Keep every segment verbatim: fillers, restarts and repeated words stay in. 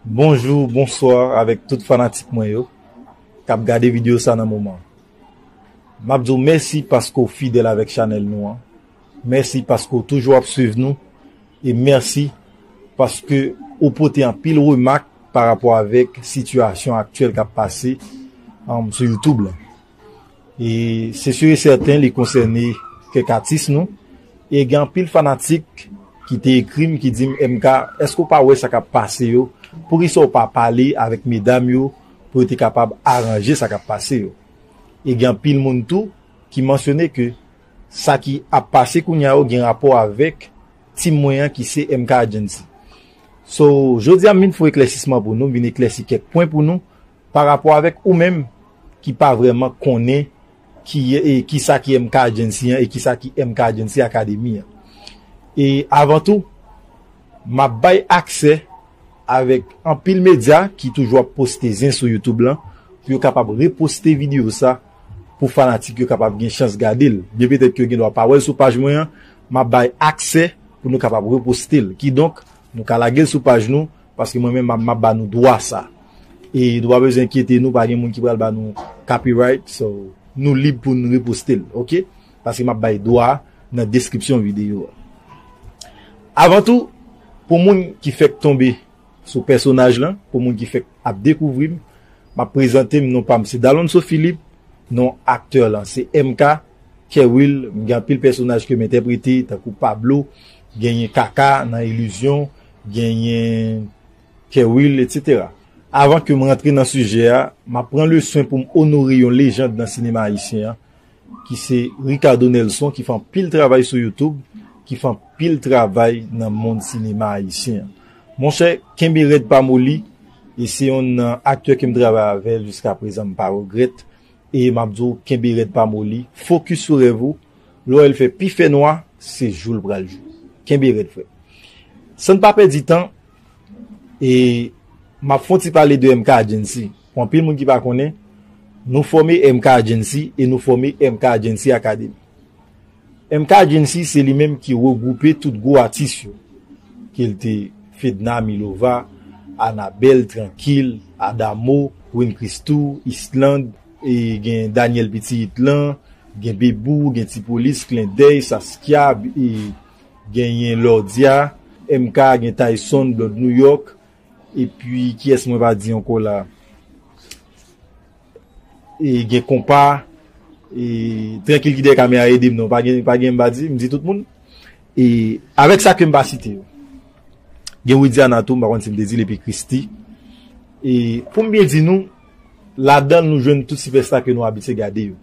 Bonjou, bonswa avèk tout fanatik mwen yo k ap gade videyo sa nan moman. M ap di w mèsi paske w fidèl avèk chanèl nou an. Mèsi paske w toujou ap swiv nou. E mèsi paske ou pote anpil remak pa rapò avèk sitiyasyon aktyèl k ap pase, um, sou YouTube la. E se si e sèten li konsène kèk atis nou. E gen anpil fanatik ki te ekri m, ki di m, M K, èske w pa wè sa k ap pase yo? Poukisa w pa pale avèk medam yo pou yo te kapab aranje sa k ap pase yo? E gen anpil moun tou ki mansyone ke sa ki ap pase kounye a yo gen rapò avèk team mwen an ki se M K Agency. So, jodi a m vin fè eklèsisman pou nou, m vin eklèsi kèk pwen pou nou pa rapò avèk ou menm ki pa vrèman konnen ki, e, kisa ki M K Agency an e kisa ki M K Agency Academy an. E avan tou, m ap bay aksè avèk anpil medya ki toujou ap poste zen sou YouTube lan, pou yo kapab reposte videyo sa, pou fanatik yo kapab gen chans gade l. Byen petèt ke yo gen dwa pa wè l sou paj mwen an, m ap bay aksè pou nou kapab reposte l. Kidonk, nou ka lage l sou paj nou, paske mwen menm m ap, m ap ba nou dwa sa. E nou pa bezwen enkyete nou, pa gen moun ki pral ba nou copyright, so nou lib pou n reposte l, oke? Paske m ap bay dwa a nan deskripsyon videyo a. Avan tou, pou moun ki fèk tonbe sou pèsonaj lan, pou moun ki fèk ap dekouvri m, m ap prezante m, non pa m se Dalonso Philippe, non aktè lan se M K, Kerwill, m gen anpil pèsonaj ke m entèprete, tankou Pablo, genyen Kaka nan Ilizyon, genyen Kerwill, etsetera. Avan ke m rantre nan sijè a, m ap pran le swen pou m onore yon lejand nan sinema ayisyen an, ki se Ricardo Nelson, ki fè anpil travay sou YouTube, ki fè anpil travay nan mond sinema ayisyen an. Monchè, kenbe rèd pa moli, e se yonn nan aktè ke m travay avè l jiska prezan, m pa regrèt, e m ap di w, kenbe rèd pa moli, fokis sou rèv ou, lè w wè l fè pi fè nwa, se jou l pral jou. Kenbe rèd, frè. San n pa pèdi tan, e m ap fè yon ti pale de M K Agency. Pou anpil moun ki pa konnen, nou fòme M K Agency e nou fòme M K Agency Academy. M K Agency se li menm ki regwoupe tout gwo atis yo, ke l te Fedna Milova, Anabel, Trankil, Adamo, Win Christou, Island, e gen Daniel Pitit lan, gen Bebou, gen Ti Polis, Klendèy, Saskia, e genyen Lordia, M K, gen Tyson, Blonde New York, epi kiyès mwen pa di ankò la? E gen Konpa, e Trankil ki dèyè kamera ede m non, pa gen, pa gen m pa di, m di tout moun. E avèk sa ke m pa site yo. Gen Widiana tou, m pa konn si m te di l, epi Christy. E pou m byen di nou, ladan l nou jwenn tout sipèsta ke nou abitye gade yo.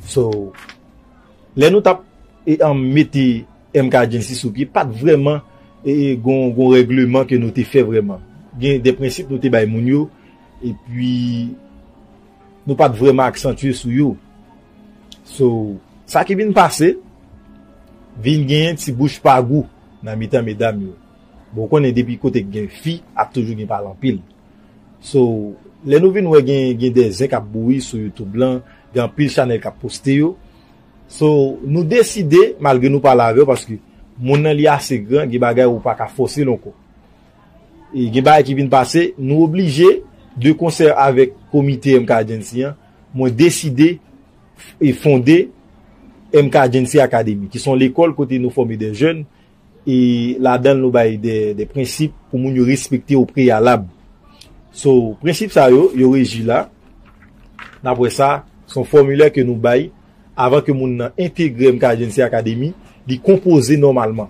So, lè nou t ap, e, an, mete M K Agency sou pye, pa t vrèman, e, e, gon, gon règleman ke nou te fè vrèman. Gen de prensip nou te bay moun yo, epi nou pa t vrèman aksantye sou yo. So, sa ki vin pase, vin genyen ti bouch pa gou nan mitan medam yo. Bon, ou konnen depi kote k gen fi, ap toujou gen pale anpil. So, lè nou vin wè gen, gen de zen k ap bouyi sou YouTube lan, gen anpil chanèl k ap poste yo. So, nou deside, malgre nou pale avè w, paske moun nan li ase gran, gen bagay ou pa ka fòse l ankò. E gen bagay ki vin pase, nou oblije, de konsè avèk komite M K Agency an, mwen deside e fonde M K Agency Academy, ki se yon lekòl kote nou fòme de jèn, e ladan l nou bay de, de prensip pou moun yo respekte o preyalab. So, prensip sa yo, yo reji la. N ap wè sa, se yon fòmilè ke nou bay avan ke moun nan entegre M K Agency Academy, li konpoze nòmalman.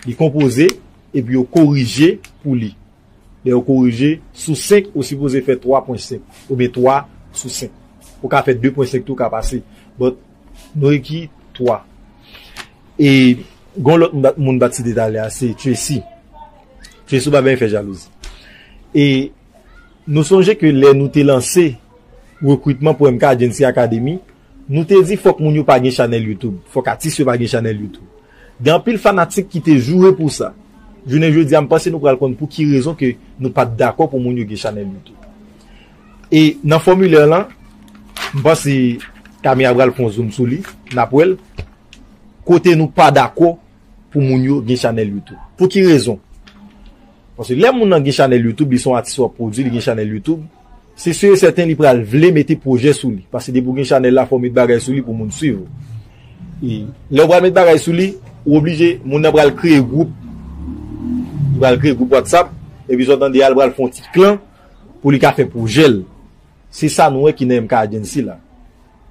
Li konpoze, epi yo korije pou li. Lè yo korije, sou senk, ou sipoze fè twa pwen senk, oubyen twa sou senk. Ou ka fè de pwen senk tou, ka pase. But, nou rekri twa. E, gon lòt moun bat, moun bat site talè a, se Tracy. Tracy, ou pa byen fè jalouzi. E, nou sonje ke lè nou te lanse rekritman pou M K Agency Academy, nou te di fòk moun yo pa gen chanèl YouTube. Fòk atis yo pa gen chanèl YouTube. Gen anpil fanatik ki te joure pou sa. Jounen jodi a, m panse nou pral konn pou ki rezon ke nou pa t dakò pou moun yo gen chanèl YouTube. E nan fòmilè lan, m panse kamera pral fè yon zoom sou li, n ap wè l, kote nou pa dakò pou moun yo gen chanèl YouTube. Pou ki rezon? Paske lè moun nan gen chanèl YouTube, li se yon atis w ap pwodui, li gen chanèl YouTube, se si e sèten li pral vle mete pwojè sou li. Paske depi w gen chanèl la, fò w met bagay sou li pou moun swiv ou. E lè w pral met bagay sou li, ou oblije, moun nan pral kreye gwoup. Li pral kreye gwoup WhatsApp, epi sa w tande a, li pral fè yon ti klan pou li ka fè pwojè l. Se sa nou wè ki nan M K Agency la.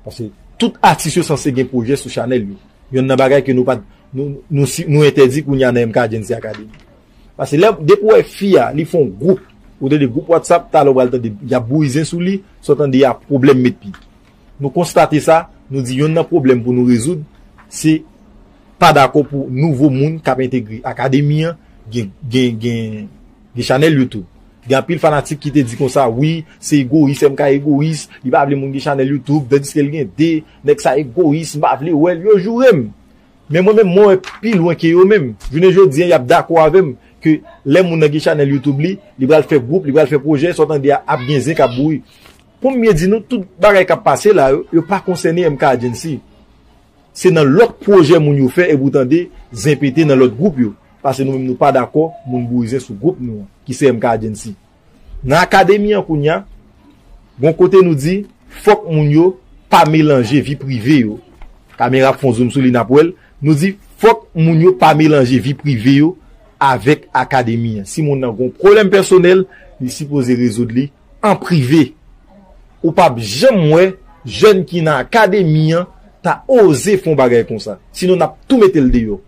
Paske tout atis yo sanse gen pwojè sou chanèl yo. Yonn nan bagay ke nou pa nou, nou, si- nou entèdi kounye a nan M K Agency Academy. Paske lè depi w wè fi a, li fè yon gwoup, ou tande gwoup WhatsApp, talè w pral tande y ap bouyi zen sou li, sa w tande y ap pwoblèm met pi. Nou konstate sa, nou di yonn nan pwoblèm pou nou rezoud, se pa dakò pou nouvo moun k ap entegre akademi an gen, gen, gen, gen chanèl YouTube. Gen anpil fanatik ki te di konsa, wi, se egoyis, M K egoyis, li pa vle moun gen chanèl YouTube, tandiske l gen de, nèg sa egoyis, m pa vle wè l, yo joure m. Men mwen menm, mwen wè pi lwen ke yo menm. Jounen jodi a, y ap dakò avè m ke lè moun nan gen chanèl YouTube li, li pral fè gwoup, li pral fè pwojè, sa w tande a ap gen zen k ap bouyi. Pou m byen di nou, tout bagay k ap pase la yo, yo pa konsène M K Agency. Se nan lòt pwojè moun yo fè epi w tande zen pete nan lòt gwoup yo. Paske nou menm nou pa dakò moun bouyi zen sou gwoup nou an, ki se M K Agency. Nan akademi an kounye a, gon kote nou di, fòk moun yo pa melanje vi prive yo. Kamera ap fè yon zoom sou li, n ap wè l. Nou di, fòk moun yo pa melanje vi prive yo avèk akademi an. Si moun nan gon pwoblèm pèsonèl, li sipoze rezoud li an prive. Ou p ap janm wè jèn ki nan akademi an ta oze fè yon bagay konsa. Sinon, n ap tou mete l deyò.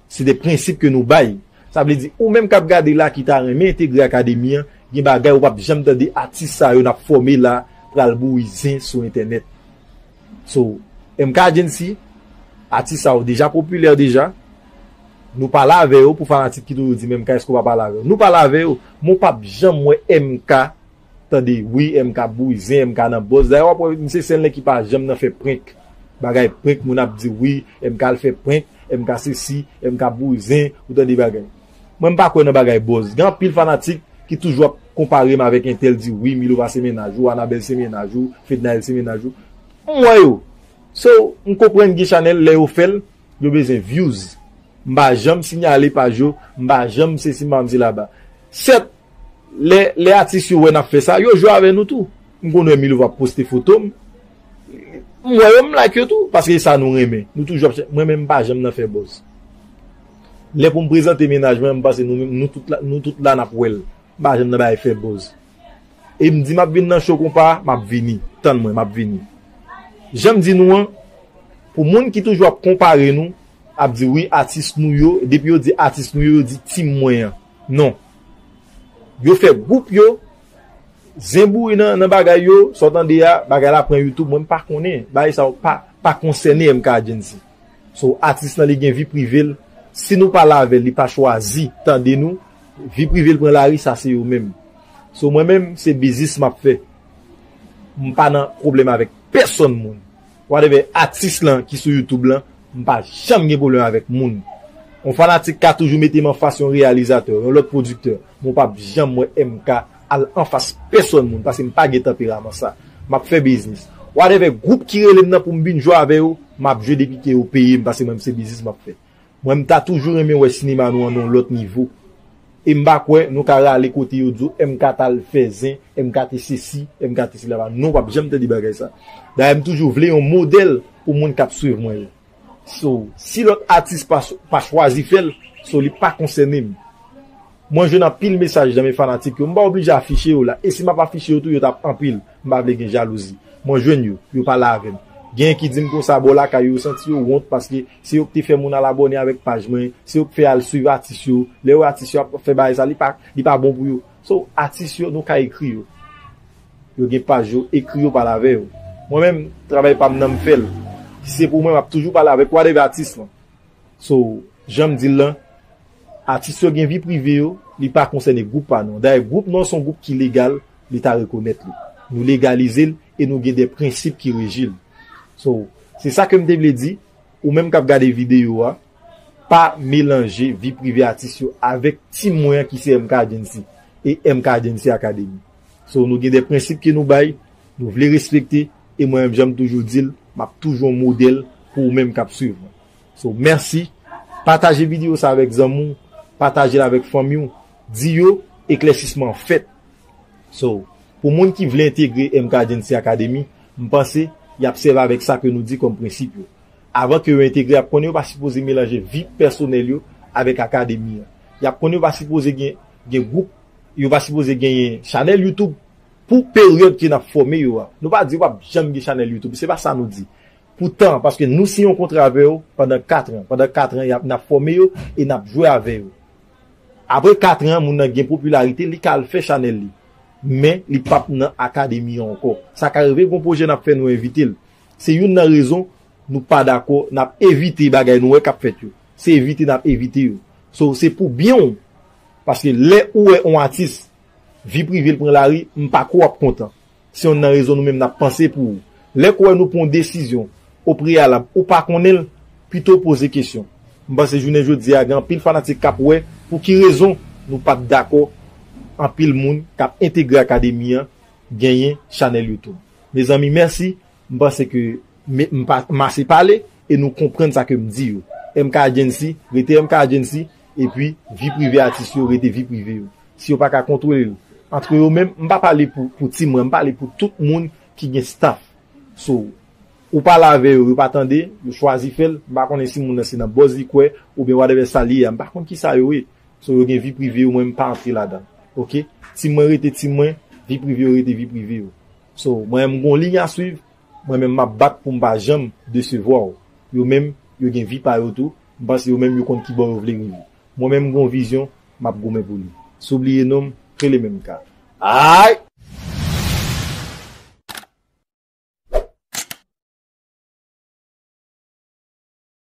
Se de prensip ke nou bay. Sa vle di, ou menm k ap gade la ki ta renmen entegre akademi an, gen bagay ou p ap janm tande atis sa yo n ap fòme la pral bouyi zen sou entènèt. So, M K Agency, atis sa yo deja popilè deja. Nou pale avè yo pou fanatik ki toujou di, men M K, èske w pa pale avè yo? Nou pale avè yo, men w p ap janm wè M K tande, wi, M K ap bouyi zen, M K nan buzz. Dayè, w ap wè, misye sèl nèg ki pa janm nan fè prank. Bagay prank, moun ap di, wi, M K al fè prank, M K sesi, M K ap bouyi zen, ou tande bagay. Mwen, m pa kwè nan bagay buzz. Gen anpil fanatik ki toujou ap konpare m avèk entèl, di, wi, Milova se mennaj ou, Anabèl se mennaj ou, Fednaelle se mennaj ou. M wè yo. So, m konprann gen chanèl, lè yo fè l, yo bezwen views. M pa janm siyale paj yo, m pa janm sesi, m pa janm sela ba. Sèt, lè, lè atis yo wè n ap fè sa, yo jwe avè nou tou. M konn wè Milova ap poste foto m. M wè yo, m like yo tou, paske e sa nou renmen. Nou toujou ap chè-, mwen menm, m pa janm nan fè buzz. Lè pou m prezante mennaj mwen, m panse nou menm, nou tout la, nou tout la n ap wè l. M pa janm nan bay fè buzz. E m di m ap vin nan show konpa, m ap vini. Tann mwen, m ap vini. Jan m di nou an, pou moun ki toujou ap konpare nou, ap di wi, atis nou yo, depi yo di atis nou yo, yo di team mwen an. Non. Yo fè gwoup yo, zen bouyi nan, nan bagay yo, sa w tande a, bagay la pran YouTube, mwen m pa konnen. Bagay sa yo pa, pa konsène M K Agency. So, atis lan li gen vi prive l. Si nou pale avè l, li pa chwazi tande nou, vi prive l pran lari, sa se yo menm. So, mwen menm, se biznis m ap fè. M pa nan pwoblèm avèk pèsonn moun. Whatever atis lan ki sou YouTube lan, m pa janm gen pwoblèm avèk moun. Yon fanatik ka toujou mete m anfas yon reyalizatè, yon lòt pwodiktè, men w p ap janm wè M K al anfas pèsonn moun, paske m pa gen tanperaman sa. M ap fè biznis. Whatever gwoup ki rele m nan pou m vin jwe avè yo, m ap jwe depi ke yo peye m, paske mwen, se biznis m ap fè. Mwen, m ta toujou renmen wè sinema nou an nan yon lòt nivo. E m pa kwè nou ka rale kote yo di w M K t al fè zen, M K te sesi, M K te sela. Non, w p ap janm tande bagay sa. Dayè, m toujou vle yon modèl pou moun k ap swiv mwen yo. So, si lòt atis pa, pa chwazi fè l, so, li pa konsène m. Mwen jwenn anpil mesaj nan men fanatik yo. M pa oblije afiche yo la. E si m ap afiche yo tou, yo t ap anpil. M pa vle gen jalouzi. Mwen jwenn yo, yo pale avè m. Genyen ki di m konsa, bò lakay yo, yo santi yo wont paske se yo ki te fè moun al abòne avèk paj mwen, se yo ki fè al swiv atis yo. Lè yo wè atis yo ap fè bagay sa, li pa, li pa bon pou yo. So, atis yo, nou ka ekri yo. Yo gen paj yo, ekri yo, pale avè yo. Mwen menm, travay pa m nan m fè l. Si se pou mwen, m ap toujou pale avèk whatever atis lan. So, jan m di l lan, atis yo gen vi prive yo, li pa konsène gwoup pa nou an. Dayè, gwoup nou an se yon gwoup ki legal, Leta rekonèt li. Nou legalize l e nou gen de prensip ki reji l. So, se sa ke m te vle di, ou menm k ap gade videyo a, pa melanje vi prive atis yo avèk team mwen an ki se M K Agency e M K Agency Academy. So, nou gen de prensip ke nou bay, nou vle respekte, e mwen menm, jan m toujou di l, m ap toujou yon modèl pou ou menm k ap swiv mwen. So, mèsi. Pataje videyo sa avèk zanmi w, pataje l avèk fanmi w. Di yo, eklèsisman an fèt. So, pou moun ki vle entegre M K Agency Academy, m panse y ap sèvi avèk sa ke nou di kòm prensip yo. Avan ke yo entegre, y ap konnen yo pa sipoze melanje vi pèsonèl yo avèk akademi an. Y ap konnen yo pa sipoze gen, gen gwoup, yo pa sipoze genyen chanèl YouTube pou peryòd ke n ap fòme yo a. Nou pa di yo p ap janm gen chanèl YouTube, se pa sa nou di. Pou tan, paske nou siyen yon kontra avè yo pandan kat an. Pandan kat an, y ap, n ap fòme yo e n ap jwe avè yo. Apre kat an, moun nan gen popilarite, li ka al fè chanèl li. Men, li p ap nan akademi an ankò. Sa ka rive, gon pwojè n ap fè, nou envite l. Se youn nan rezon nou pa dakò, n ap evite bagay nou wè k ap fèt yo. Se evite n ap evite yo. So, se pou byen w. Paske lè ou wè yon atis, vi prive l pran lari, m pa kwè w ap kontan. Se youn nan rezon nou menm n ap panse pou ou. Lè k ou wè nou pran yon desizyon o preyalab, ou pa konnen l, pito poze kesyon. M panse jounen jodi a, gen anpil fanatik k ap wè pou ki rezon nou pa t dakò anpil moun k ap entegre akademi an genyen chanèl YouTube. Mezanmi, mèsi. M panse ke m, m pa, m ase pale e nou konprann sa ke m di yo. M K Agency, rete M K Agency, epi vi prive atis yo, rete vi prive yo. Si yo pa ka kontwole l antre yo menm, m pa pale pou, pou Ti Mwen, m pale pou tout moun ki gen staff. So, ou pale avè yo, yo pa tande, yo chwazi fè l, m pa konnen si moun nan se nan buzz li kwè, oubyen whatever sa li ye a, m pa konn kisa yo ye. So, yo gen vi prive yo, mwen m pa antre ladan. Oke? Ti Mwen rete Ti Mwen, vi prive yo rete vi prive yo. So, mwen menm m gon liy a swiv, mwen menm m ap bat pou m pa janm desevwa w. Yo menm, yo gen vi pa yo tou, m panse yo menm yo konn ki bò yo vle rive. Mwen menm m gon vizyon, m ap goumen pou li. Si w bliye non m, rele menm ka. Ay!